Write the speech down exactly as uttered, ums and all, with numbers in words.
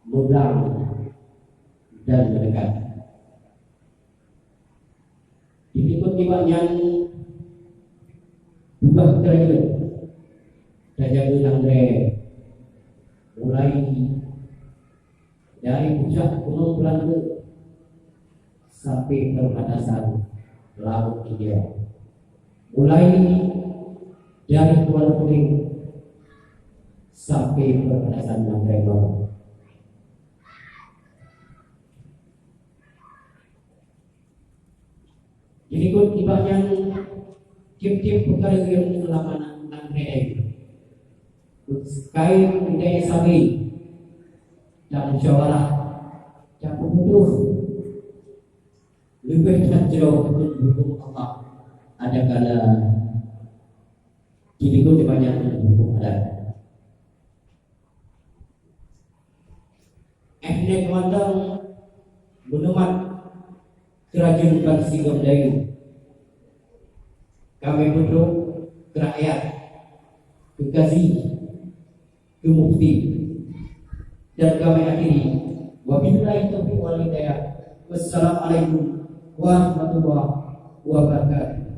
Meudang dan meudekat. Diikot nibak nyan, tugaih keurajeuen tajaga nanggroe, mulai dari pucak Gunong Belanggeuk sampai perbatasan Laut India, mulai dari Kuala Kuning sampai perbatasan Nanggroe Baru. Diikot nibak nyan, tiep-tiep peukara nyang seulama nanggroe, kayém indai sabe, tamusyawarah, tapeuputus, leubeh that jroh keu huköm Allah, adakala diikot nibak nyan huköm adat. Éh, nyan mantong meuneumat keurajeuen bansigom dayeuh. Kamoe peutrok keu rakyat, keu kazi, keu mufti. Dan kamoe akhiri, wabillahi taufiq wal hidayah. Wassalamualaikum warahmatullahi wabarakatuh.